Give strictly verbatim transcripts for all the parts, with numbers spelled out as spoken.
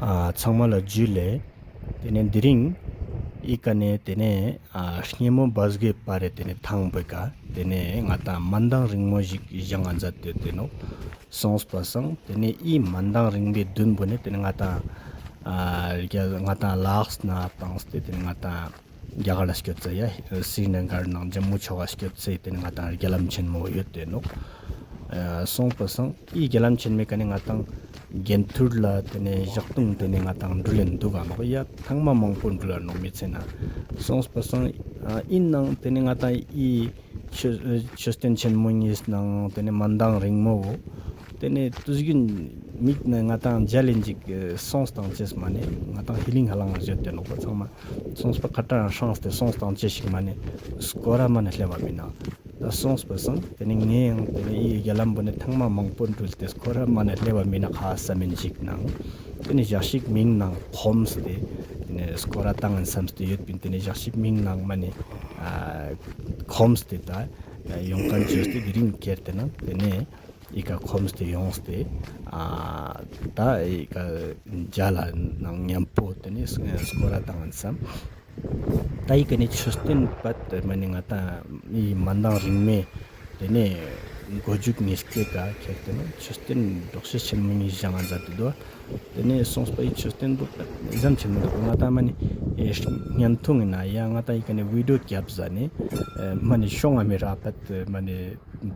ཨ་ཚང་མ་ལ་ཇུ་ལེ། ཏེ་ནེ་དེ་རིང་ཨི་ཀ་ནེ་ཏེ་ནེ་ཨ་སྙེ་མོ་བ་སྒོའི་བར་རེ་ཏེ་ནེ་ཐང་པོའི་ཀ་ཏེ་ནེ་ང་ཏང་མན་དང་རིང་མོ་ཞིག་བཞེངས་ང་མཛད་དེ་ཏེ་ནོག་སོང་པ་སང་ཏེ་ནེ་ཨི་མན་དང་རིང་མོའི་དུན་པོ་ནེ་ཏེ་ནེ་ང་ཏང་ཨ་རྒྱ་ང་ཏང་ལ་དྭགས་ནེ་བཏང་སྟེ་ཏེ་ནེ་ང་ཏང་རྒྱ་གར་ལ་སྐྱོད་ཚེ་ཡ་སི་རི་ན་གར་ནང་ཇམ་མུ་ཕྱོགས་ལ་སྐྱོད་ཚེ་ཏེ་ནེ་ང་ཏང་རྒྱ་ལམ་ཆེན་མོ་ཡོད་དེ་ནོག་ཨ་སོང་པ་སང་ཨི་རྒྱ་ལམ་ཆེན་མོའི་ཀ་ནེ་ང་ཏང་གྱེན་ཐུར་ལ་ཏེ་ནེ་ཞག་དུང་ཏེ་ནེ་ང་ཏང་འགྲུལ་ལེན་དུག་ག་ནོག་ཡ་ཐེངས་མ་མང་པོ་འགྲུལ་ལ་ནོག་མི་ཚེ་ནང་། སོང་པ་སང་ཨ་ཨིན་ནའང་ཏེ་ནེ་ང་ཏང་ཨི་མཆོད་མཆོད་རྟེན་ཆེན་མོ་གཉིས་ནང་ཏེ་ནེ་མན་དང་རིང་མོ་བོ་ཏེ་ནེ་དུས་རྒྱུན་མིག་ནེ་ང་ཏང་མཇལ་ལེན་ཅིག་སོང་སྟངས་ཅེས་མ་ནེ་ང་ཏང་ཧི་ལིང་ཧ་ལང་བརྗོད་དེ་ནོག་པ་ཚང་མ་སོང་པ་ཁ་ཏ་ཧྲངས་ཏེ་སོང་སྟངས་ཅེས་ཤིག་མ་ནེ་སྐོར་ར་མ་ནེ་སླེབས་པ་མེན་ན། ད་སོང་པ་སང་ཏེ་ནེ་ངས་ཡང་ཏེ་ནེ་ཨི་རྒྱ་ལམ་པོ་ནེ་ཐེངས་མ་མང་པོ་འགྲུལ་ཏེ་སྐོར་ར་མ་ནེ་སླེབས་པ་མེན་ན་ཁ་བསམ་མིན་ཅིག་ནང་ཏེ་ནེ་ཞག་ཞིག་མིང་ནང་ཁོམས་ཏེ་ཏེ་ནེ་སྐོར་ར་བཏང་ངིན་བསམས་ཏེ་ཡོད་པིན། ཏེ་ནེ་ཞག་ཞིག་མིང་ནང་མ་ནེ་ཨ་ཁོམས་ཏེ་ད་ཡོང་ཁན་བཅོས་ཏེ་དེ་རིང་ཁྱེར་ཏེ་ནང་ཏེ་ནེ་ཨི་ཀ་ཁོམས་ཏེ་ཡོངས་ཏེ་ཨ་ད་ཨི་ཀ་མཇལ་ལ་ནང་མཉམ་པོ་ཏེ་ནེ་སྐོར་ར་བཏང་ངིན་བསམ། ད་ཨི་ཀ་ནེ་མཆོད་རྟེན་པད་མ་ནེ་ང་ཏང་ཨི་མན་དང་རིང་མོའི་ཏེ་ནེ་མགོ་མཇུག་གཉིས་ཀའི་ཀ་ཁྱེར་ཏེ་ནང་མཆོད་རྟེན་འབྲོག་ཤེས་ཆེན་མོ་གཉིས་བཞེངས་ང་མཛད་དེ་དུག་ཏེ་ནེ་སོང་པ་ཨི་མཆོད་རྟེན་པོ་པད་ཨི་ཙམ་ཆེན་མོ་དུག་ང་ཏང་མ་ནེ་ཨེ་བརྙན་ཐུང་ཨིན་ན་ཡང་ང་ཏང་ཨི་ཀ་ནེ་བི་ཌི་ཡོ་རྒྱབ་ཟ་ནེ་ཨེ་མ་ནེ་ཤོང་ང་མི་རག་པད་མ་ནེ་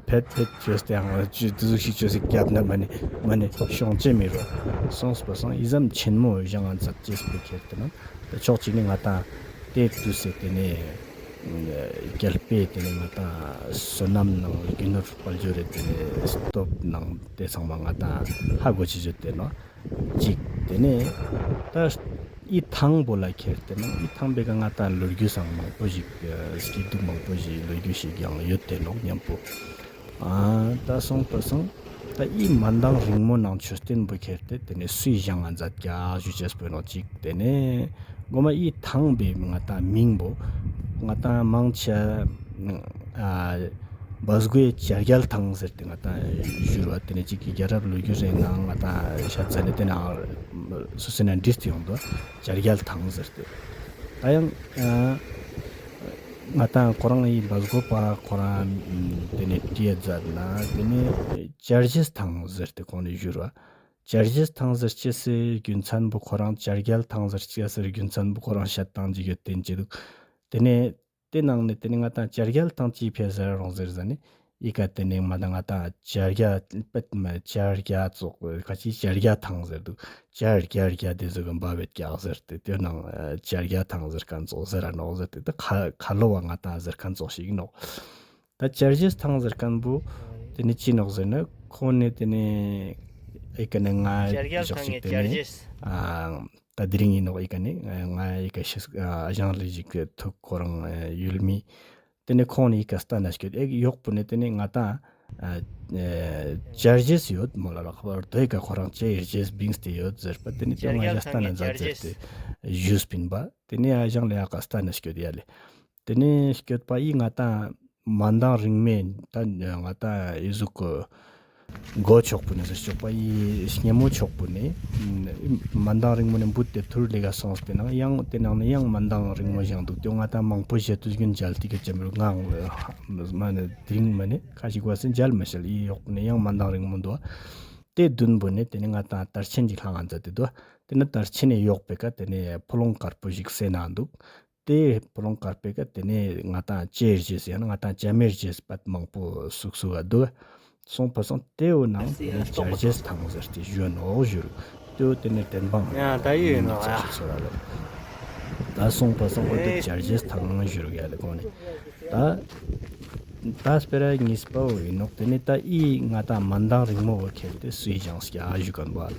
ཕེད་ཕེད་བཅོས་ཏེ་ཡང་ཅི་དུ་ཟུག་ཤིག་བཅོས་ཏེ་རྒྱབ་ན་མ་ནེ་མ་ནེ་ཤོང་ཅེས་མི་རུག་སོང་པ་སང་ཨི་ཙམ་ཆེན་མོ་བཞེངས་ང་མཛད་ཅེས་པོ་ཁྱེར་ཏེ་ནང་ད་ཕྱོགས་གཅིག་ནེ་ང་ཏང་ཏེ་དུས་སེ་ཏེ་ནེ་རྒྱལ་པོའི་ཏེ་ནེ་ང་ཏང་བསོད་ནམས་ནང་རྒྱུ་ནོར་དཔལ་འབྱོར་རེ་ཏེ་ནེ་སྟོབས་ནང་ཏེ་ཚང་མ་ང་ཏང་ཧ་གོ་ཅེས་བརྗོད་དེ་ནོག་ཅིག་ཏེ་ནེ་ད་ཨི་ཐང་པོ་ལ་ཁྱེར་ཏེ་ནང་ཨི་ཐང་པོའི་ཀ་ང་ཏང་ལོ་རྒྱུས་སང་མང་པོ་ཞིག་སྐྱིད་སྡུག་མང་པོ་ཞིག་ལོ་རྒྱུས་ཤིག་ཡང་ཡོད་དེ་ནོག་མཉམ་པོ། ཨ་ད་སོང་པ་སང་ད་ཨི་མན་དང་རིང་མོ་ནང་མཆོད་རྟེན་པོ་ཁྱེར་ཏེ་ཏེ་ནེ་སུའི་བཞེངས་ང་མཛད་ཀྱག་ཞུ་ཅེས་པོ་ནོག་ཅིག་ཏེ་ནེ་གོ་མ་ཨི་ཐང་པོའི་ང་ཏང་མིང་པོ་ང་ཏང་མང་ཆེ་ཨ་བ་སྒོའི་བྱ་རྒྱལ་ཐང་ཟེར་ཏེ་ང་ཏང་ཞུ་རུག་པ། ཏེ་ནེ་ཅིག་གི་རྒྱལ་རབས་ལོ་རྒྱུས་རེ་ནང་ང་ཏང་ཤད་ཟ་ནེ་ཏེ་ནེ་སོ་སོ་ནེ་བྲིས་ཏེ་ཡོང་དུག་བྱ་རྒྱལ་ཐང་ཟེར་ཏེ། ད་ཡང་ཨ་ང་ཏང་ཁོ་རང་ཨི་བ་སྒོ་པ་ཁོ་རང་ཏེ་ནེ་བྲིས་མཛད་ན་ཏེ་ནེ་བྱ་རྒྱལ་ཐང་ཟེར་ཏེ་ཁོང་ནེ་ཞུ་རུག་པ། བྱ་རྒྱལ་ཐང་ཟེར་ཅེས་སི་རྒྱུ་མཚན་པོ་ཁོ་རང་བྱ་རྒྱལ་ཐང་ཟེར་ཅེས་སི་རྒྱུ་མཚན་པོ་ཁོ་རང་ཤད་སྟངས་ཅིག་ཡོད་དེ་ཅི་དུག་ཏེ་ནེ་ཏེ་ནང་ནེ་ཏེ་ནེ་ང་ཏང་བྱ་རྒྱལ་ཐང་ཅི་ཕི་ཟེར་རུང་ཟེར་ཟ་ནེ་ཨི་ཀ་ཏེ་ནེ་མ་ད་ང་ཏང་བྱ་རྒྱལ་པད་མ་བྱ་རྒྱལ་ཙོགས་ཁ་ཅིག་བྱ་རྒྱལ་ཐང་ཟེར་དུག་བྱ་རྒྱལ་རྒྱལ་ཏེ་ཟུག་གི་འབབ་བེད་ཀྱག་ཟེར་ཏེ་ཏེ་ནང་བྱ་རྒྱལ་ཐང་ཟེར་ཁན་ཙོགས་ཟེར་ར་ནོག་ཟེར་ཏེ་ད་ཁ་ཁ་ལོ་བ་ང་ཏང་ཟེར་ཁན་ཙོགས་ཤིག་ནོག་ད་བྱ་རྒྱལ་ཐང་ཟེར་ཁན་པོ་ཏེ་ནེ་ཅི་ནོག་ཟེར་ན་ཁོང་ནེ་ཏེ་ནེ་ཨི་ཀ་ནེ་ང་བྱ་རྒྱལ་ཐང་ངི་བྱ་རྒྱལ་ཨ་ད་དེ་རིང་ཨིན་ནོག་ཨི་ཀ་ནེ་ང་ཨི་ཀ་ཤེས་ཨ་ཞང་ལི་ཞིག་ཐུག་ཁོ་རང་ཡུལ་མི། ཏེ་ནེ་ཁོང་ནེ་ཨི་ཀ་སྟན་ན་སྐྱོད་ཨེ་ཡོག་པོ་ནེ་ཏེ་ནེ་ང་ཏང་ཨ་བྱ་རྒྱལ་ཡོད་མོལ་ལ་ཁ་བར་དོ་ཨི་ཀ་ཁོ་རང་བྱ་རྒྱལ་བིངས་ཏེ་ཡོད་ཟེར་པ། ཏེ་ནེ་ཏེ་ང་ཞ་སྟན་ན་མཛད་ཟེར་ཏེ་ཞུས་པིན་པ། ཏེ་ནེ་ཨ་ཞང་ལི་ཨ་ཀ་སྟན་ན་སྐྱོད་ཡ་ལེ། ཏེ་ནེ་སྐྱོད་པ་ཨི་ང་ཏང་མན་དང་རིང་མོའི་ད་ང་ཏང་ཨི་ཟུག་གི་མགོ་ཕྱོགས་པོ་ནེ་ཟེར་ཆོག་པ་ཨི་སྙེ་མོ་ཕྱོགས་པོ་ནེ་མན་དང་རིང་མོ་ནེ་བུད་དེ་ཐུར་ལེ་ག་སོང་སྟེ་ནང་ཡང་ཏེ་ནང་ནེ་ཡང་མན་དང་རིང་མོ་བཞེངས་དུག་ཏེ་ང་ཏང་མང་པོ་ཞེ་དུས་རྒྱུན་མཇལ་ཏེ་གི་ཅམ་རུ་ང་མ་ནེ་དེ་རིང་མ་ནེ་ཁ་ཅིག་བ་སེ་མཇལ་མ་ཤལ་ཨི་ཡོག་པོ་ནེ་ཡང་མན་དང་རིང་མོ་དུག་ཏེ་དུན་པོ་ནེ་ཏེ་ནེ་ང་ཏང་དར་ཆེན་ཅིག་ལྷང་ང་མཛད་དེ་དུག་ཏེ་ནེ་དར་ཆེན་ནི་ཡོག་པོའི་ཀ་ཏེ་ནེ་ཕོ་ལོང་དཀར་པོ་ཞིག་སེ་ན་དུག་ཏེ་ཕོ་ལོང་དཀར་པོའི་ཀ་ཏེ་ནེ་ང་ཏང་བྱ་རྒྱལ་ཡང་ན་ང་ཏང་བྱ་མའི་རྒྱལ་པད་མང་པོ་སུག་སུག་ག་དུག་སོང་པ་སང་ཏེའོ་ནང་ཏེ་ནེ་བྱ་རྒྱལ་ཐང་ཟེར་ཏེ་ཞུ་ནོག་ཞུ་རུག་ཏེའོ་ཏེ་ནེ་བདེན་དཔང་ཡང་ད་ཡོད་ནོག་ཡ། ད་སོང་པ་སང་འོ་ཏེ་བྱ་རྒྱལ་ཐང་ཞུ་རུག་ཡ་ལེ་ཁོང་ནེ། ད་ད་སྤེ་ར་གཉིས་པ་བོ་ཨིན་ནོག་ཏེ་ནེ་ད་ཨི་ང་ཏང་མན་དང་རིང་མོ་བོ་ཁྱེར་ཏེ་སུའི་བཞེངས་ཀྱག་ཞུ་ཁན་བོ།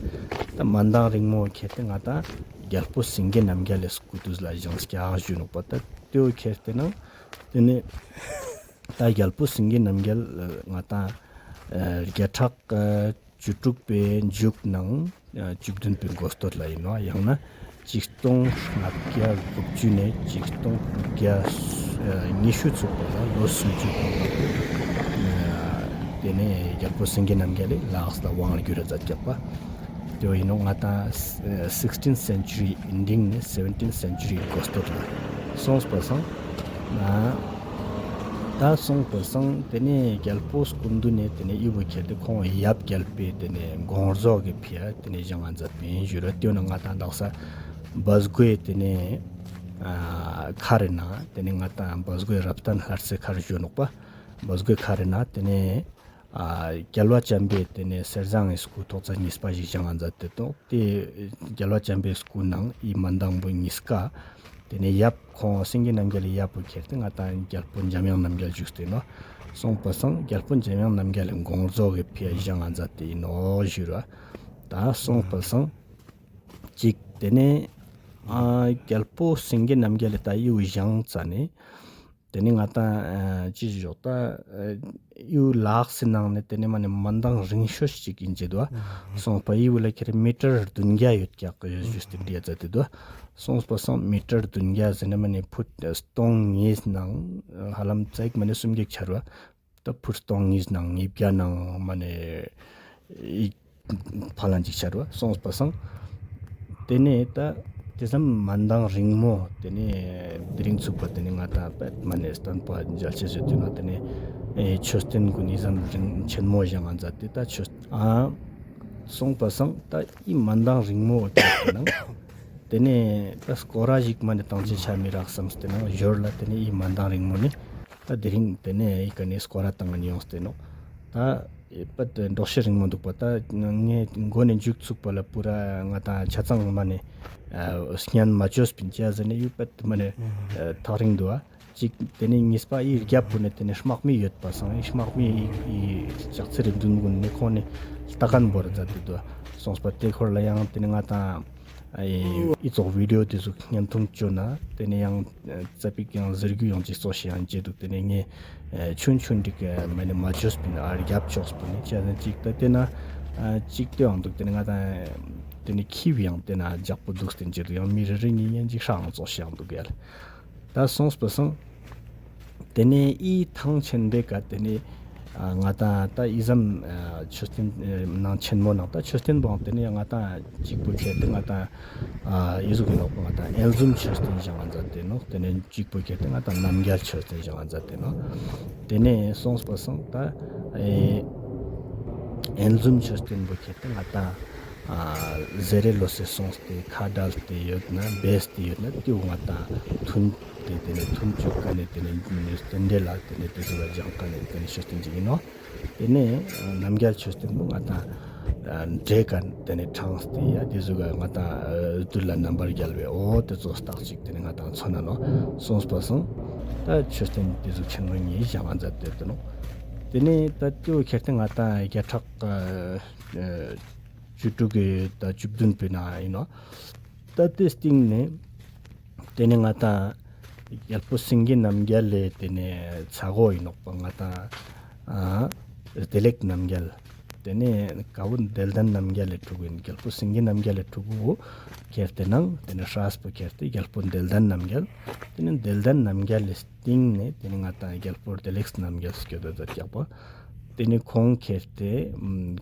ད་མན་དང་རིང་མོ་བོ་ཁྱེར་ཏེ་ང་ཏང་རྒྱལ་པོ་སེང་གེ་རྣམ་རྒྱལ་ལི་སྐུ་དུས་ལ་བཞེངས་ཀྱག་ཞུ་ནོག་པ། ད་ཏེའོ་ཁྱེར་ཏེ་ནང་ཏེ་ནེ་ད་རྒྱལ་པོ་སེང་གེ་རྣམ་རྒྱལ་ང་ཏང་བརྒྱ་ཕྲག་བཅུ་དྲུག་པའི་མཇུག་ནང་བཅུ་བདུན་པའི་འགོ་སྟོད་ལ་ཨིན་ནོག་ཡང་ན་ཆིག་སྟོང་ལྔ་བརྒྱ་དགུ་བཅུ་ནེ་ཆིག་སྟོང་དགུ་བརྒྱ་ཉི་ཤུ་ཚུག་པ་ལ་ལོ་སུམ་ཅུ་དང་ཏེ་ནེ་རྒྱལ་པོ་སེང་གེ་རྣམ་རྒྱལ་ལི་ལ་དྭགས་ལ་དབང་བསྒྱུར་ར་མཛད་ཀྱག་པ། ཏེ་བོ་ཨིན་ནོག། ང་ཏང་སིགས་ཊིན་སེན་ཅུ་རི་ཨེན་ཌིང་ནེ་སེ་བེན་ཊིན་སེན་ཅུ་རི་གོ་སྟོད་ལ་སོང་པ་སང་། ཨ་ད་སོང་པ་སང་ཏེ་ནེ་གྱལ་པོ་སྐུ་མདུན་ནེ་ཏེ་ནེ་འི་བོ་ཁྱེར་ཏེ་ཁོང་ཡབ་གྱལ་པོའི་ཏེ་ནེ་དགོངས་རྫོགས་ཀྱི་ཕིའ་ཏེ་ནེ་བཞེངས་ང་མཛད་པིན་ཞུ་ར། ཏེ་ནེ་ང་ཏང་དག་ས་བ་སྒོའི་ཏེ་ནེ་ཨ་མཁར་རི་ནང་ཏེ་ནེ་ང་ཏང་བ་སྒོའི་རབ་བརྟན་ལྷ་རྩེ་མཁར་ཞུ་ནོག་པ། བ་སྒོའི་མཁར་རི་ནང་ཏེ་ནེ་ཨ་རྒྱལ་བ་བྱམས་པའི་ཏེ་ནེ་གསེར་ཟངས་སི་སྐུ་ཐོག་ཚད་གཉིས་པ་ཞིག་བཞེངས་ང་མཛད་དེ་ཏོག། ཏེ་རྒྱལ་བ་བྱམས་པའི་སྐུ་ནང་འི་མན་དང་བོ་གཉིས་ཀ་ཏེ་ནེ་ཡབ་ཁོང་སེང་གེ་རྣམ་རྒྱལ་ལི་ཡབ་བོ་ཁྱེར་ཏེ་ང་ཏང་གྱལ་པོ་འཇམ་དབྱངས་རྣམ་རྒྱལ་བཞུགས་ཏེ་ནོག། སོང་པ་སང་གྱལ་པོ་འཇམ་དབྱངས་རྣམ་རྒྱལ་ལི་དགོངས་རྫོགས་ཀྱི་ཕིའ་བཞེངས་ང་མཛད་དེ་ཨིན་ནོག་ཞུ་ར། ད་སོང་པ་སང་ཅིག་ཏེ་ནེ་ཨ་གྱལ་པོ་སེང་གེ་རྣམ་རྒྱལ་ལི་ད་འི་བོ་བཞེངས་ཙ་ནེ་ཏེ་ནེ་ང་ཏང་ཨ་ཅི་ཞོག་ད་ཨ་འི་བོ་ལགས་སི་ནང་ནེ་ཏེ་ནེ་མ་ནེ་མན་དང་རིང་ཤོས་ཤིག་ཨིན་ཅེ་དུག། སོང་པ་འི་བོ་ལ་ཁྱེར་མི་ཊར་བདུན་བརྒྱ་ཡོད་ཀྱག་ཞུས་ཏེ་བྲིའ་ཛད་དེ་དུག། སོང་པ་སང་མི་ཊར་བདུན་བརྒྱ་ཟེར་ན་མ་ནེ་ཕུཊ་སྟོང་ཉིས་ནང་ཧ་ལམ་ཙ་ཅིག་མ་ནེ་སུམ་བརྒྱ་ཆ་རུག། ད་ཕུཊ་སྟོང་ཉིས་ནང་ཉིས་བརྒྱ་ནང་མ་ནེ་འི་ཕ་ལན་ཅིག་ཆ་རུག་སོང་པ་སང་། ཏེ་ནེ་ད་ཏེ་ཙམ་མན་དང་རིང་མོ་ཏེ་ནེ་དེ་རིང་ཚུག་པ་ཏེ་ནེ་ང་ཏང་པད་མ་ནེ་སྟན་པ་མཇལ་ཅེས་ཡོད་དེ་ནོག། ཏེ་ནེ་ཨེ་མཆོད་རྟེན་གུན་འི་ཙམ་རིང་ཆེན་མོ་བཞེངས་ང་མཛད་དེ་ད་མཆོད་ཨ་སོང་པ་སང་ད་འི་མན་དང་རིང་མོ་ཁྱེར་ཏེ་ནང་ཏེ་ནེ་ད་སྐོར་ར་ཞིག་མ་ནེ་ཏང་ཅེས་ཆ་མི་རག་སམ་སྟེ་ནང་ཞོར་ལ་ཏེ་ནེ་འི་མན་དང་རིང་མོ་ནེ་ད་དེ་རིང་ཏེ་ནེ་འི་ཀ་ནེ་སྐོར་ར་ཏང་ང་ཡོངས་ཏེ་ནོག། ད་པད་འགྲོགས་ཤེས་རིང་མོ་དུག་པ། ད་ངས་མགོ་ནེ་མཇུག་ཚུག་པ་ལ་པུ་ར་ང་ཏང་ཆ་ཚང་མ་ནེ་ཨ་བརྙན་མ་བཅོས་པིན་ཅི་ཟེར་ན་འི་པད་མ་ནེ་ཨ་ཐག་རིང་དུག་པ། ཅིག་ཏེ་ནེ་གཉིས་པ་འི་རྒྱབ་པོ་ནེ་ཏེ་ནེ་དམག་མི་ཡོད་པ་སང་འི་དམག་མི་འི་ལྕགས་ཚེར་རི་མདུན་གུན་ནེ་ཁོང་ནེ་ལྟ་མཁན་བོར་མཛད་དེ་དུག། སོང་པ་ཏེ་ཁོར་ལ་ཡང་ཏེ་ནེ་ང་ཏང་ཨེ་འི་ཙོགས་བི་ཌི་ཡོ་ཏེ་ཟུག་བརྙན་ཐུང་བཅོ་ན་ཏེ་ནེ་ཡང་ཙ་པིག་ཡང་ཟེར་རྒྱུ་ཡོང་ཅེས་ཙོགས་ཤིག་ཡང་ཅེ་དུག། ཏེ་ནེ་ངས་ཨེ་ཆུན་ཆུན་ཅིག་ཨེ་མ་ནེ་མ་བཅོས་པིན་ཨ་རྒྱབ་ཕྱོགས་པོ་ནེ་ཅི་ཟེར་ན་ཅིག་ད་ཏེ་ན་ཨ་ཅིག་ཏེ་ཡང་དུག། ཏེ་ནེ་ང་ཏང་ཏེ་ནེ་ཁྱིབ་ཡང་ཏེ་ན་ཇག་པོ་དུག་སྟེ་ཅེ་དུག། ཡང་མི་རེ་རེ་ཉིས་ཉིས་ཅིག་ཧྲང་ཙོགས་ཤིག་ཡང་དུག་ཡ་ལེ། ད་སོང་པ་སང་། ཏེ་ནེ་འི་ཐང་ཆེན་པོའི་ཀ་ཏེ་ནེ་ཨ་ང་ཏང་ད་འི་ཙམ་ཨ་མཆོད་རྟེན་ཨ་ནང་ཆེན་མོ་ནང་ད་མཆོད་རྟེན་བོ་ཏེ་ནེ་ང་ཏང་ཅིག་པོ་ཁྱེར་ཏེ་ང་ཏང་ཨ་འི་ཟུག་གི་ནོག་པ། ང་ཏང་དབྱེན་ཟུམ་མཆོད་རྟེན་བཞེངས་ང་མཛད་དེ་ནོག། ཏེ་ནེ་ཅིག་པོ་ཁྱེར་ཏེ་ང་ཏང་རྣམ་རྒྱལ་མཆོད་རྟེན་བཞེངས་ང་མཛད་དེ་ནོག། ཏེ་ནེ་སོང་པ་སང་ད་ཨེ་དབྱེན་ཟུམ་མཆོད་རྟེན་བོ་ཁྱེར་ཏེ་ང་ཏང་ཨ་ཟེར་རེ་ལོ་སེ་སོང་སྟེ་ཁ་བྲལ་ཏེ་ཡོད་ན་བེས་ཏེ་ཡོད་ན་ཏེ་བོ་ང་ཏང་ཐུན་ཏེ་ཏེ་ནེ་ཐུན་བཅུག་ཀ་ནེ་ཏེ་ནེ་རྟེན་འབྲེལ་ལ་ཏེ་ནེ་ཏེ་ཟུག་ལ་སྦྱང་ཀ་ནེ་ཏེ་ནེ་མཆོད་རྟེན་ཅིག་ཨིན་ནོག། ཏེ་ནེ་རྣམ་རྒྱལ་མཆོད་རྟེན་བོ་ང་ཏང་འདྲེ་ཀ་ཏེ་ནེ་ཕྲེང་སྟེ་ཡ་ཏེ་ཟུག་ག་ང་ཏང་རྡུལ་ལ་རྣམ་པར་རྒྱལ་བའི་འོ་ཏེ་ཙོགས་རྟགས་ཅིག་ཏེ་ནེ་ང་ཏང་མཚོན་ན་ནོག། སོང་པ་སང་ད་མཆོད་རྟེན་ཏེ་ཟུག་ཆེན་མོ་ཉིས་བཞེངས་ང་མཛད་དེ་ཡོད་དེ་ནོག། ཏེ་ནེ་ད་ཏེ་བོ་ཁྱེར་ཏེ་ང་ཏང་བརྒྱ་ཕྲག་ཨ་བཅུ་དྲུག་གི་ད་བཅུ་བདུན་པའི་ནང་ཨིན་ནོག། ད་ཏེ་སྟིང་ནེ་ཏེ་ནེ་ང་ཏང་གྱལ་པོ་སེང་གེ་རྣམ་རྒྱལ་ལི་ཏེ་ནེ་ཚ་བོ་ཨིན་ནོག་པ། ང་ཏང་ཨ་བདེ་ལེགས་རྣམ་རྒྱལ། ཏེ་ནེ་ཀ་བོ་བདེ་ལྡན་རྣམ་རྒྱལ་ལི་ཕྲུ་གུ་ཨིན། གྱལ་པོ་སེང་གེ་རྣམ་རྒྱལ་ལི་ཕྲུ་གུ་བོ་ཁྱེར་ཏེ་ནང་ཏེ་ནེ་སྲས་པོ་ཁྱེར་ཏེ་གྱལ་པོ་བདེ་ལྡན་རྣམ་རྒྱལ། ཏེ་ནེ་བདེ་ལྡན་རྣམ་རྒྱལ་ལི་སྟིང་ནེ་ཏེ་ནེ་ང་ཏང་གྱལ་པོ་བདེ་ལེགས་རྣམ་རྒྱལ་སྐྱོད་དེ་ཛད་ཀྱག་པ། ཏེ་ནེ་ཁོང་ཁྱེར་ཏེ་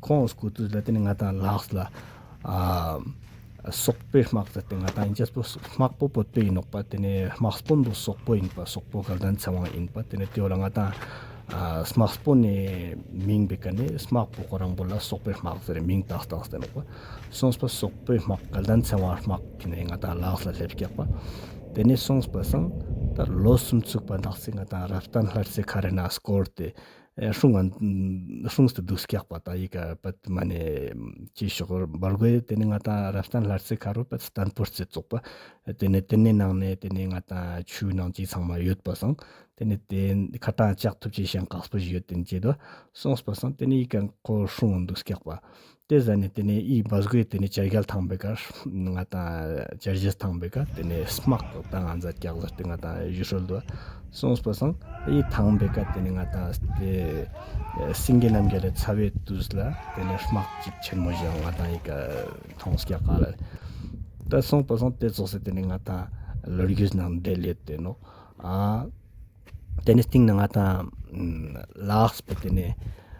ཁོང་སྐུ་དུས་ལ་ཏེ་ནེ་ང་ཏང་ལགས་ལ་ཨ་སོག་པོའི་དམག་ཟེར་ཏེ་ང་ཏང་ཨིན་ཅེས་པོ་དམག་པོ་བོད་པོའི་ཨིན་ནོག་པ། ཏེ་ནེ་དམག་དཔོན་པོ་སོག་པོ་ཨིན་པ། སོག་པོ་དགའ་ལྡན་ཚེ་དབང་ཨིན་པ། ཏེ་ནེ་ཏེ་བོ་ལ་ང་ཏང་ཨ་དམག་དཔོན་ནི་མིང་བོའི་ཀ་ནེ་དམག་པོ་ཁོ་རང་པོ་ལ་སོག་པོའི་དམག་ཟེར་མིང་བཏགས་བཏགས་ཏེ་ནོག་པ། སོང་པ་སོག་པོའི་དམག་དགའ་ལྡན་ཚེ་དབང་དམག་ཁྱེར་ཏེ་ང་ཏང་ལགས་ལ་སླེབས་ཀྱག་པ། ཏེ་ནེ་སོང་པ་སང་ད་ལོ་གསུམ་ཚུག་པ་དག་ས་ང་ཏང་རབ་བརྟན་ལྷ་རྩེ་མཁར་རི་ནང་སྐོར་ཏེ་ཨེ་སྲུང་ང་སྲུང་སྟེ་དུག་ཀྱག་པ། ད་འི་ཀ་པད་མ་ནེ་ཅི་ཞོག་བར་གོ་ཏེ་ནེ་ང་ཏང་རབ་བརྟན་ལྷ་རྩེ་མཁར་རོ་པད་བརྟན་པོ་རྩེ་ཙོགས་པ། ཏེ་ནེ་ཏེ་ནེ་ནང་ནེ་ཏེ་ནེ་ང་ཏང་ཆུ་ནང་ཅི་ཚང་མ་ཡོད་པ་སང་ཏེ་ནེ་ཏེ་ཁ་ཏང་ལྕགས་ཐུབ་ཅེས་ཤིག་ཡང་དཀགས་པོ་ཞིག་ཡོད་དེ་ཅེ་དོ། སོང་པ་སང་ཏེ་ནེ་འི་ཀ་ཁོ་སྲུང་ང་དུག་ཀྱག་པ། ཏེ་ཟ་ནེ་ཏེ་ནེ་འི་བ་སྒོའི་ཏེ་ནེ་བྱ་རྒྱལ་ཐང་པོའི་ཀ་ང་ཏང་བྱ་རྒྱལ་ཐང་པོའི་ཀ་ཏེ་ནེ་དམག་ཏང་ང་མཛད་ཀྱག་ཟེར་ཏེ་ང་ཏང་ཞུ་སྲོལ་དུག། སོང་པ་སང་འི་ཐང་པོའི་ཀ་ཏེ་ནེ་ང་ཏང་ཏེ་སེང་གེ་རྣམ་རྒྱལ་ལི་ཚ་བོའི་དུས་ལ་ཏེ་ནེ་དམག་ཅིག་ཆེན་མོ་ཞིག་ང་ཏང་འི་ཀ་ཐོང་ཀྱག་ག་ལ། ད་སོང་པ་སང་ཏེ་ཙོགས་སེ་ཏེ་ནེ་ང་ཏང་ལོ་རྒྱུས་ནང་འབྲེལ་ཡོད་དེ་ནོག། ཨ་ཏེ་ནེ་སྟིང་ནེ་ང་ཏང་ལགས་པོ་ཏེ་ནེ་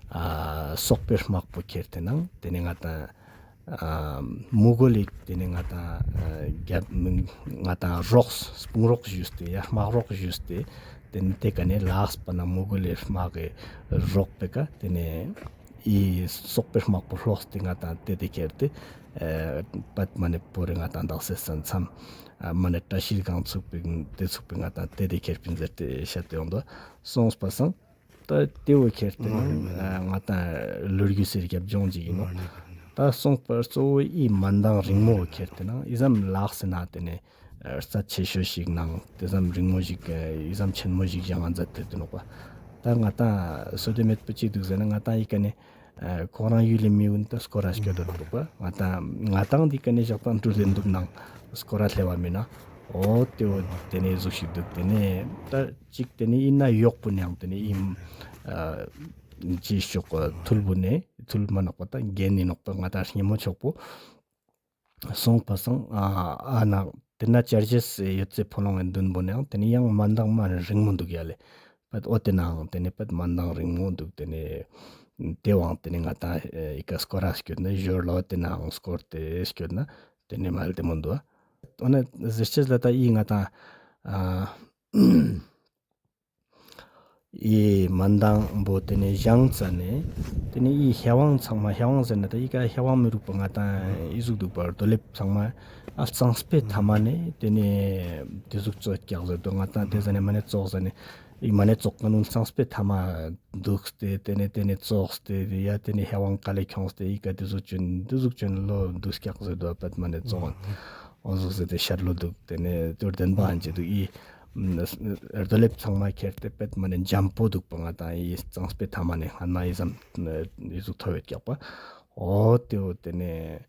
ཨ་སོག་པོའི་དམག་པོ་ཁྱེར་ཏེ་ནང་ཏེ་ནེ་ང་ཏང་ ཨ་མུ་གོ་ལི་ཏེ་ནེ་ང་ཏང་ཨ་རྒྱབ་ང་ཏང་རོགས་དཔུང་རོགས་ཞུས་ཏེ་ཡ་དམག་རོགས་ཞུས་ཏེ་ཏེ་ནེ་ཏེ་ཀ་ནེ་ལགས་པ་ན་མུ་གོ་ལི་དམག་གི་རོགས་པེ་ཀ་ཏེ་ནེ་ཨི་སོག་པོའི་དམག་པོ་ལོགས་ཏེ་ང་ཏང་ཏེ་ཏེ་ཁྱེར་ཏེ་ཨ་པད་མ་ནེ་པོ་རེ་ང་ཏང་དག་ས་ས་མཚམས་ཨ་མ་ནེ་བཀྲ་ཤིས་སྒང་ཚུགས་པའི་ཏེ་ཚུགས་པའི་ང་ཏང་ཏེ་ཏེ་ཁྱེར་པིན་ཟེར་ཏེ་བཤད་དེ་ཡོང་དོ། སོང་པ་སང་ད་ཏེ་བོ་ཁྱེར་ཏེ་ནང་ཨ་ང་ཏང་ལོ་རྒྱུས་སི་རྒྱབ་ལྗོངས་ཅིག་ཡིན་ནོག། ད་སོང་པ་གཙོ་བོ་ཨི་མན་དང་རིང་མོ་བོ་ཁྱེར་ཏེ་ནང་ཨི་ཙམ་ལགས་སེ་ན་ཏེ་ནེ་རྩ་ཆེ་ཤོས་ཤིག་ནང་ཏེ་ཙམ་རིང་མོ་ཞིག་ཨི་ཙམ་ཆེན་མོ་ཞིག་བཞེངས་ང་མཛད་དེ་དུག་ནོག་པ། ད་ང་ཏང་སོ་ཏེ་མེད་པ་ཅི་དུག་ཟེར་ན་ང་ཏང་ཨི་ཀ་ནེ་ཨ་ཁོ་རང་ཡུལ་ལི་མི་གུན་ད་སྐོར་ར་སྐྱོད་དེ་དུག་པ། ང་ཏང་ང་ཏང་འདི་ཀ་ནེ་ཞག་དང་འགྲུལ་ལེན་དུག་ནང་སྐོར་ར་སླེབས་པ་མིན་ན་འོ་ཏེ་བོ་ཏེ་ནེ་ཟུག་ཞིག་དུག། ཏེ་ནེ་ད་ཅིག་ཏེ་ནེ་ཨིན་ན་ཡོག་པོ་ནང་ཏེ་ནེ་ཨིན་ཨ་ཅི་ཤོག་ཐུལ་བུ་ནེ་ཐུལ་མ་ནོག་པ་ད་རྒན་ནི་ནོག་པ་ང་ཏང་སྙེ་མོ་ཆོག་པོ། སོང་པ་སང་ཨ་ཨ་ན་ཏེ་ན་ཅར་ཇེས་ཡོད་ཚེ་ཕོ་ལོང་ངི་དུན་པོ་ནང་ཏེ་ནེ་ཡང་མན་དང་མ་རིང་མོ་དུག་ཡ་ལེ། པད་འོ་ཏེ་ནང་ཏེ་ནེ་པད་མན་དང་རིང་མོ་དུག། ཏེ་ནེ་ཏེ་བོའང་ཏེ་ནེ་ང་ཏང་ཨི་ཀ་སྐོར་ར་སྐྱོད་ན་ཞོར་ལ་འོ་ཏེ་ནང་སྐོར་ཏེ་སྐྱོད་ན་ཏེ་ནེ་མ་ལ་ཏེ་མོ་དུག། འོ་ན་ཟེར་ཅེས་ལ་ད་ཨི་ང་ཏང་ཨ་ཨི་མན་དང་བོ་ཏེ་ནེ་བཞེངས་ཙ་ནེ་ཏེ་ནེ་ཨི་ཧེ་ཝང་ཚང་མ་ཧེ་ཝང་ཟེར་ན་ད་ཨི་ཀ་ཧེ་ཝང་མི་རུག་པ་ང་ཏང་ཨི་ཟུག་དུག་པ་རྡོ་ལེབ་ཚང་མ་ཨ་གཙང་སྤེ་ཐ་མ་ནེ་ཏེ་ནེ་ཏེ་ཟུག་ཙོགས་ཀྱག་ཟེར་དུག། ང་ཏང་ཏེ་ཟ་ནེ་མ་ནེ་ཙོགས་ཟ་ནེ་ཨི་མ་ནེ་ཙོགས་ཀ་ནུན་གཙང་སྤེ་ཐ་མ་དུག་སྟེ་ཏེ་ནེ་ཏེ་ནེ་ཙོགས་ཏེ་ཡ་ཏེ་ནེ་ཧེ་ཝང་ཀ་ལེ་ཁྱོངས་ཏེ་ཨི་ཀ་ཏེ་ཟུག་ཅུན་ཏེ་ཟུག་ཅུན་ལོ་དུག་ཀྱག་ཟེར་དུག། པད་མ་ནེ་ཙོགས་འོ་ཟུག་ཟེར་ཏེ་ཤར་ལོ་དུག། ཏེ་ནེ་ཏེ་བདེན་པ་ཨན་ཅེ་དུག་ཨི། རྡོ་ལེབ་ཚང་མ་ཁྱེར་ཏེ་པད་མ་ནེ་འཇམ་པོ་དུག་པ་ང་ཏང་ཨི་གཙང་སྤེ་ཐ་མ་ནེ་ཧ་ན་ཨི་ཙམ་ཨི་ཟུག་ཐོབ་ཡོད་ཀྱག་པ། འོ་ཏེ་བོ་ཏེ་ནེ་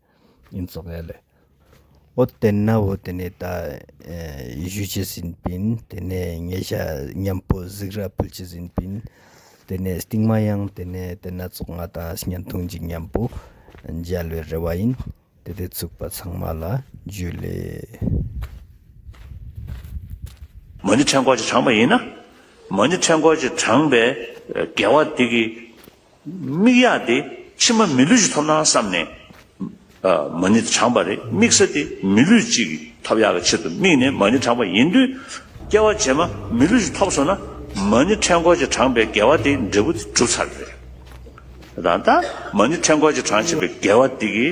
ཨིན་ཙོགས་ཡ་ལེ། འོ་ཏེ་ན་བོ་ཏེ་ནེ་ད་ཨེ་ཞུ་ཅེས་ཨིན་པིན། ཏེ་ནེ་ཉེ་ཞ་ཉམ་པོ་གཟིགས་ར་ཕུལ་ཅེས་ཨིན་པིན། ཏེ་ནེ་སྟིང་མ་ཡང་ཏེ་ནེ་ཏེ་ན་ཙོགས་ང་ཏང་བརྙན་ཐུང་ཅིག་ཉམ་པོ་མཇལ་བའི་རེ་བ་ཨིན། ཏེ་ཏེ་ཚུགས་པ་ཚང་མ་ལ་ཇུ་ལེ། མ་ཎི་ཕྲེང་སྐོར་ཅིག་བགྲངས་པ་ཡིན་ན། མ་ཎི་ཕྲེང་སྐོར་ཅིག་བགྲངས་པའི་དགེ་བ་དེ་གི་དམིགས་ཡག་དེ་ཕྱི་མ་མི་ལུས་ཤིག་ཐོབ་ན་བསམ་ནས། མ་ཎི་བགྲངས་པ་རེད། དམིགས་ས་དེ་མི་ལུས་གཅིག་ཐོབ་ཡག་གི་ཆེད་དུ་དམིགས་ནས་མ་ཎི་བགྲངས་པ་ཡིན་དུས། སྐྱེ་བ་རྗེས་མ་མི་ལུས་ཤིག་ཐོབ་སོང་ན་མ་ཎི་ཕྲེང་སྐོར་ཅིག་བགྲངས་པའི་དགེ་བ་དེ་འབྲས་བུ་དེ་གྲུབ་ཚར་རེད། ད་ལྟ་མ་ཎི་ཕྲེང་སྐོར་ཅིག་བགྲངས་བྱས་པའི་དགེ་བ་དེ་གི་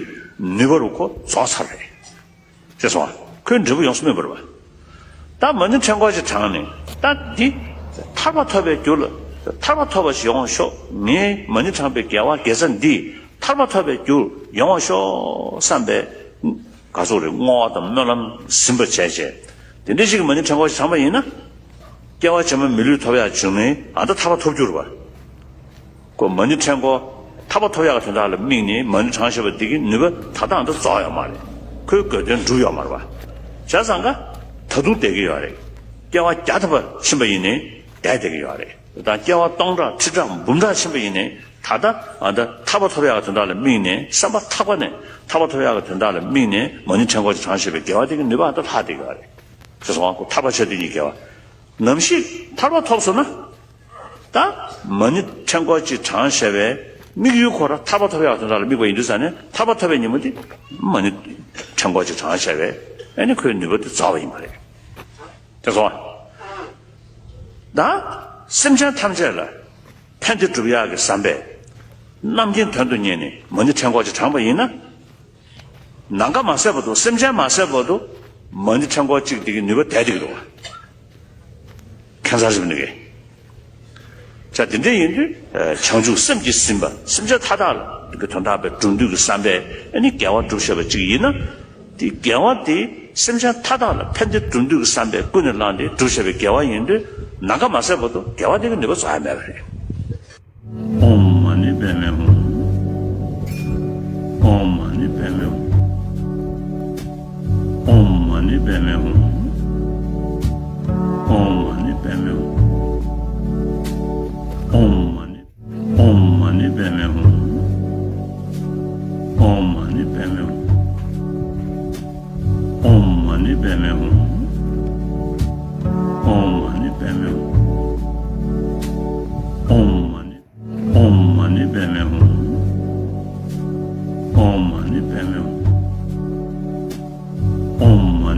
ནུས་པ་རུ་ཁོ་རྫོགས་ཚར་རེད། ཤེས་སོང་ཨ། ཁོའི་འབྲས་བུ་ཡོངས་སུ་སྨིན་པ་རེད་པ། ད་མ་ཎི་ཕྲེང་སྐོར་ཅིག་བགྲངས་ནས་ད་འདི་ཐར་པ་ཐོབ་པའི་རྒྱུ་ལ་ཐར་པ་ཐོབ་པ་ཞིག་ཡོང་བ་ཤོག་ངའི་མ་ཎི་བགྲངས་པའི་དགེ་བ་དགེ་རྩ་འདི་ཐར་པ་ཐོབ་པའི་རྒྱུ་ཡོང་བ་ཤོག་བསམ་པའི་ག་ཟུག་རེད་བསྔོ་བ་དང་སྨོན་ལམ་ཟིན་པ་བྱས་བྱས། དེ་འདྲ་ཞིག་གི་མ་ཎི་ཕྲེང་སྐོར་ཞིག་བགྲངས་པ་ཡིན་ན། སྐྱེ་བ་ཕྱི་མ་མི་ལུས་ཐོབ་ཡག་བྱུང་ནས་ཨ་ད་ཐར་པ་ཐོབ་རྒྱུ་རེད་པ། ཁོ་མ་ཎི་ཕྲེང་སྐོར་ཐར་པ་ཐོབ་ཡག་གི་དོན་དག་ལ་དམིགས་ནས་མ་ཎི་བགྲངས་བཞག་པ་འདི་གི་ནུས་པ་ད་ལྟའང་ད་རྫོགས་ཡོད་མ་རེད། ཁོའི་དགོས་དོན་འགྲུབ་ཡོད་མ་རེད་པ། བྱས་ཙང་ཀ་ད་དུང་བསྡད་ཀྱི་ཡོད་རེད། སྐྱེ་བ་བརྒྱ་ཐམ་པ་ཕྱིན་པ་ཡིན་ནའི་བསྡད་བསྡད་ཀྱི་ཡོད་རེད། ད་སྐྱེ་བ་སྟོང་ཕྲག་ཁྲི་ཕྲག་འབུམ་ཕྲག་ཕྱིན་པ་ཡིན་ནའི་ད་ལྟ་ཨ་ད་ཐར་པ་ཐོབ་ཡག་གི་དོན་དག་ལ་དམིགས་ནས་བསམ་པ་ཐག་པ་ནས་ཐར་པ་ཐོབ་ཡག་གི་དོན་དག་ལ་དམིགས་ནས་མ་ཎི་ཕྲེང་སྐོར་ཅིག་བགྲངས་བཞག་པའི་དགེ་བ་དེ་གི་ནུས་པ་ཨ་ད་ལྷག་བསྡད་ཀྱི་ཡོད་རེད། ཁྱེད་ཚོ་ཁོ་ཐར་པ་ཆ་དེ་ཉིད་དགེ་བ། ནམ་ཞིག་ཐར་པ་ཐོབ་སོང་ན། ད་མ་ཎི་ཕྲེང་སྐོར་ཅིག་བགྲངས་བཞག་པའི་དམིགས་ཡུལ་ཁོ་ར་ཐར་པ་ཐོབ་ཡག་དོན་དག་ལ་དམིགས་པ་ཡིན་དུས་ཙ་ནས་ཐར་པ་ཐོབ་པའི་ཉིན་མོ་དེ་མ་ཎི་ཕྲེང་སྐོར་ཅིག་བགྲངས་བཞག་པའི་ཨ་ནི་ཁོའི་ནུས་པ་དེ་རྫོགས་པ་ཡིན་པ་རེད། དེ་སོང་། ད་སེམས་ཅན་ཐམས་ཅད་ལ་ཕན་བདེ་སྒྲུབ་ཡག་གི་བསམ་པས་རྣམ་མཁྱེན་དོན་དུ་གཉེར་ནས་མ་ཎི་ཕྲེང་སྐོར་ཅིག་བགྲངས་པ་ཡིན་ན། ནམ་མཁའ་མ་ཟད་བར་དུ་སེམས་ཅན་མ་ཟད་བར་དུ་མ་ཎི་ཕྲེང་སྐོར་གཅིག་དེ་གི་ནུས་པ་དལ་དེ་གི་འདུག་བ། ཁྱད་མཚར་ཞིག་འདུག་གས། ཅག་དེ་འདྲ་ཡིན་དུས་བྱང་ཆུབ་སེམས་ཀྱིས་ཟིན་པ་སེམས་ཅན་མཐའ་དག་ལ་གི་དོན་དག་པའི་སྒྲུབ་འདོད་ཀྱི་བསམ་པས་ཨ་ནི་དགེ་བ་སྒྲུབ་ཤེས་པ་གཅིག་ཡིན་ན། དེ་དགེ་བ་དེ་སེམས་ཅན་མཐའ་དག་ལ་ཕན་བདེ་སྒྲུབ་འདོད་ཀྱི་བསམ་པས་ཀུན་ནས་བསླངས་ཏེ་སྒྲུབ་བྱས་པའི་དགེ་བ་ཡིན་དུས་ནམ་མཁའ་མ་ཟད་བར་དུ་དགེ་བ་དེ་གི་ནུས་པ་རྫོགས་ཡ་མེད་པ་རེད། ཨོཾ་མ་ཎི་པདྨེ་ཧཱུྃ། ཨོཾ་མ་ཎི་པདྨེ་ཧཱུྃ། ཨོཾ་མ་ཎི་པདྨེ་ཧཱུྃ། ཨོཾ་མ་ཎི་པདྨེ་ཧཱུྃ། ཨོཾ་མ་ཎི། ཨོཾ་མ་ཎི་པདྨེ་ཧཱུྃ། ཨོཾ་མ་ཎི་པདྨེ་ཧཱུྃ། ཨོཾ་མ་ཎི་པདྨེ་ཧཱུྃ། ཨོཾ་མ་ཎི་པདྨེ་ཧཱུྃ། ཨོཾ་མ་ཎི། ཨོཾ་མ་ཎི་པདྨེ་ཧཱུྃ། ཨོཾ་མ་ཎི་པདྨེ་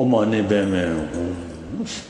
ཨོཾ་མ་ཎི་པདྨེ་ཧཱུྃ།